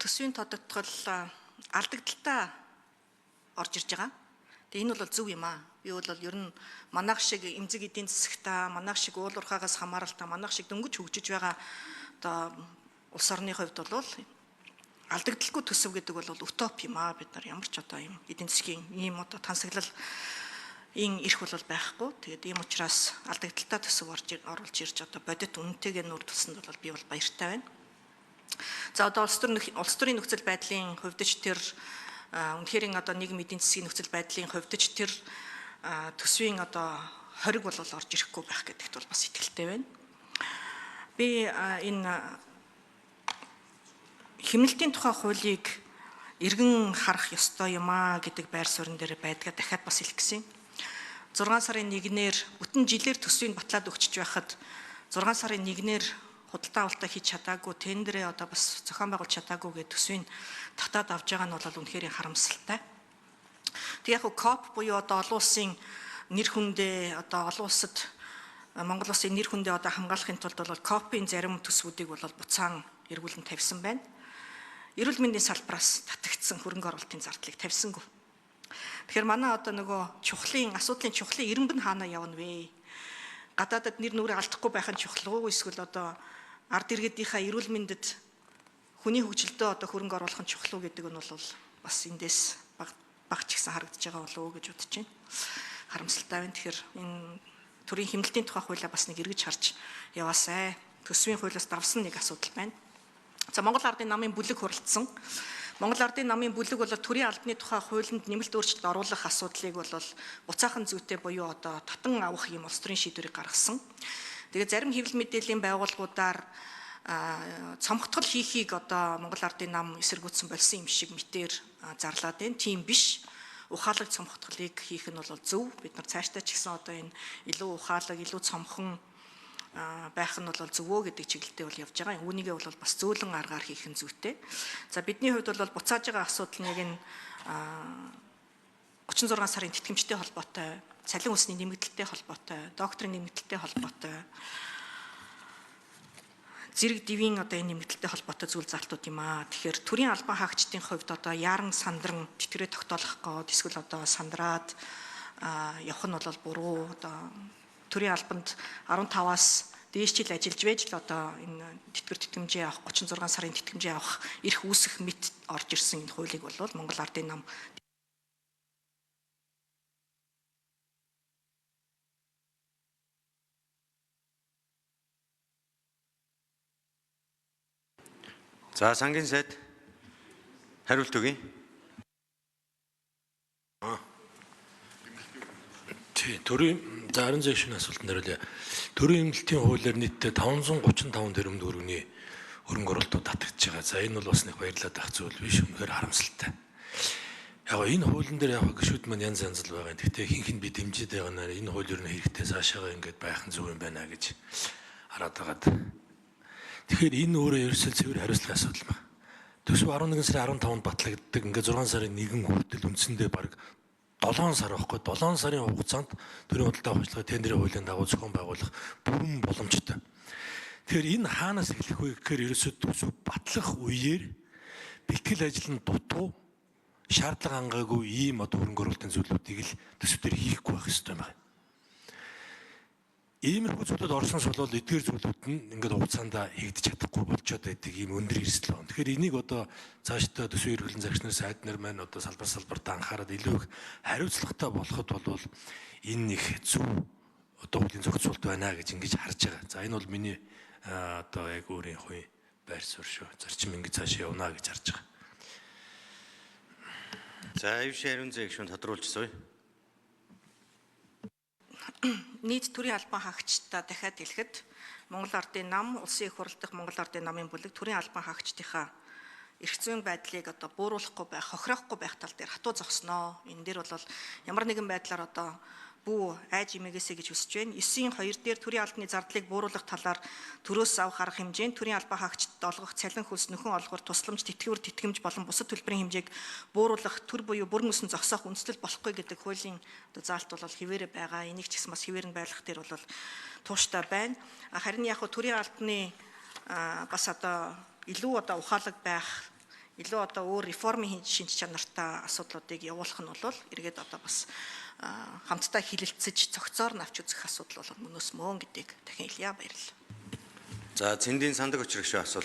Төсвийн тодотгол алдагдaltaа орж ирж байгаа. Тэгээ энэ бол зөв юм аа. Би бол ер нь манайх шиг эмзэг эдийн засагтаа, манайх шиг уул уурхаагаас хамааралтай, манайх шиг дөнгөж хөгжиж байгаа одоо улс орны хувьд бол алдагдaltaгүй төсөв гэдэг бол утоп юм аа. Бид нар ямар ч одоо юм эдийн засгийн ийм одоо тансаглал ин эрх бол байхгүй. Тэгээд ийм учраас алдагдaltaа төсөв оруулж ирж одоо бодит үнэтэйгээ нүүр тулсанд бол би бол баяртай байна. За одоо улс төрийн нөхцөл байдлын хувьд ч тэр үнэхээр одоо нийгэм эдийн засгийн нөхцөл байдлын хувьд ч тэр төсвийн одоо хориг бол орж ирэхгүй байх гэдэгт бол бас итгэлтэй байна. Би энэ хэмнэлтийн тухай хуулийг эргэн харах ёстой юм аа гэдэг байр суурин дээр байдгаа дахиад бас хэлэх гэсэн. 6 сарын 1-ээр бүтэн жилээр төсвийг батлаад өгчөж байхад 6 сарын 1-ээр худалдаа авалтаа хийж чадаагүй, тендерээ одоо бас зохион байгуулж чадаагүй гэдэг төсвийг татаад авч байгаа нь бол үнэхээр харамсалтай. Тэг яг КОП буюу одоо олон улсын нэр хүндээ одоо олон улсад Монгол улсын нэр хүндээ одоо хамгаалахын тулд бол КОП-ын зарим төсвүүдийг бол буцаан эргүүлэн тавьсан байна. Эрүүл мэндийн салбараас татагдсан хөрөнгө оруулалтын зардлыг тавьсангүй. Тэгэхээр манай одоо нөгөө чухлын асуудлын чухлын эренб нь хаана явна вэ? Гадаадад нэр нүрээ алдахгүй байх нь чухал уу? Эсвэл одоо ард иргэдийнхаа эрүүл мэндэд хүний хөгжилдөө одоо хөрөнгө оруулах нь чухал уу гэдэг нь бол бас эндээс баг ч гэсэн харагдаж байгаа болов уу гэж бодож байна. Харамсалтай байна. Тэгэхээр энэ төрийн хэмнэлтийн тухай хуулиа бас нэг эргэж харж яваасай. Төсвийн хуулиас давсан нэг асуудал байна. За Монгол Ардын намын бүлэг хуралдсан. Монгол Ардын намын бүлэг бол төрийн албаны тухай хуулинд нэмэлт өөрчлөлт оруулах асуудлыг бол буцаахан зүйтэй буюу одоо татан авах юм улс төрийн шийдвэрийг гаргасан. Тэгээд зарим хэвлэл мэдээллийн байгууллагуудаар цомготгол хийхийг одоо Монгол Ардын нам эсэргүүцсэн болсон юм шиг мэтэр зарлаад байна. Тийм биш. Ухаалаг цомготголыг хийх нь бол зөв. Бид нар цаашдаа ч гэсэн одоо энэ илүү ухаалаг, илүү цомхон байх нь бол зөвөө гэдэг чиглэлтэй бол явж байгаа. Үүнийгээ бол бас зөөлөн аргаар хийх нь зүйтэй. За бидний хувьд бол буцааж байгаа асуудал нэг нь 36 сарын тэтгэмжтэй холбоотой, цалин өсний нэмэгдэлтэй холбоотой, докторийн нэмэгдэлтэй холбоотой, зэрэг дивийн одоо энэ нэмэгдэлтэй холбоотой зүйл залтууд юм аа. Тэгэхээр төрийн албан хаагчдын хувьд одоо яаран сандран тэтгэрээ тогтоолох гээд эсвэл одоо сандраад явах нь бол буруу. Одоо төрийн албанд 15-аас дээш жил ажиллаж байж л одоо энэ тэтгэр тэтгэмжээ авах 36 сарын тэтгэмжээ авах эрх үүсэх мэт орж ирсэн энэ хуулийг бол Монгол Ардын нам За сангийн сайд хариулт өгье. Тий, төрийн за 16 шинэ асуултанд хариулъя. Төрийн хэмнэлтийн хуулиар нийтдээ 535 тэрбум төгрөгийн хөрөнгө оруулалтууд татагдж байгаа. За энэ бол бас нэг баярлаад байх зүйл биш, үнэхээр харамсалтай. Яг энэ хуулийн дээр яг гишүүд маань янз янз л байгаа. Гэхдээ ихэнх нь би дэмжиж байгаа нээр энэ хууль ер нь хэрэгтэй цаашаага ингэж байх нь зөв юм байна гэж хараад байгаад. Тэгэхээр энэ өөрөө ерөөсөө цэвэр хариуцлагын асуудал байна. Төсөв 11 сарын 15-нд батлагддаг. Ингээд 6 сарын 1 хүртэл үндсэндээ бараг 7 сар байхгүй. 7 сарын хугацаанд төрийн худалдаа авах ажиллагаа тендерийн хуулийн дагуу зохион байгуулах бүрэн боломжтой. Тэгэхээр энэ хаанаас эхлэх вэ гэхээр ерөөсөө төсөв батлах үеэр бэлтгэл ажил нь дутуу, шаардлага хангаагүй ийм одоо хөрөнгө оруулалтын зүйлүүдийг л төсөв дээр хийхгүй байх ёстой юм байна. Иймэрхүү зүйлүүд орсноос болоод эдгээр зүйлүүд нь ингээд хугацаанд хийгдэж чадахгүй болчоод байдаг ийм өндөр эрсдэл байна. Тэгэхээр энийг одоо цаашдаа төсвийн эрхлэн зарчнаар сайд нар маань одоо салбар салбартаа анхаарад илүү их хариуцлагатай болоход бол энэ их зөв одоо хуулийн зохицуулт байна гэж ингэж харж байгаа. За энэ бол миний одоо яг өөрийн хувийн байр суурь шүү. Зарчим ингэж цаашаа явна гэж харж байгаа. За Ившин Ариун зээг шүн тодруулж сууя. Нийт төрийн албан хаагчдаа дахиад хэлэхэд Монгол Ардын нам, Улсын их хурал дахь Монгол Ардын намын бүлэг төрийн албан хаагчдынхаа эрх зүйн байдлыг одоо бууруулахгүй байх, хохироохгүй байх тал дээр хатуу зогсноо. Энэ дээр бол ямар нэгэн байдлаар одоо бүү айж имэгээсэй гэж хүсэж байна. 9-2 дээр төрийн албаны зардлыг бууруулах талаар төрөөс авах арга хэмжээнд төрийн албан хаагчдад олгох цалин хөлс, нөхөн олгоор, тусламж, тэтгэвэр, тэтгэмж болон бусад төлбөрийн хэмжээг бууруулах төр буюу бүрэн үсэн зогсоох үндслэл болохгүй гэдэг хуулийн одоо заалт бол хэвээрээ байгаа. Энийг ч гэсэн бас хэвээр нь байлгах дээр бол тууштай байна. Харин яг хөө төрийн албаны бас одоо илүү одоо ухаалаг байх, Илүү одоо өөр реформын шинж чанартай асуудлуудыг явуулах нь бол эргээд одоо бас хамтдаа хилэлцэж цогцоор нь авч үзэх асуудал бол мөнөөс мөн гэдгийг дахин хэлье. Баярлалаа. За, Цэндийн сандаг учир гишүүн асуулт.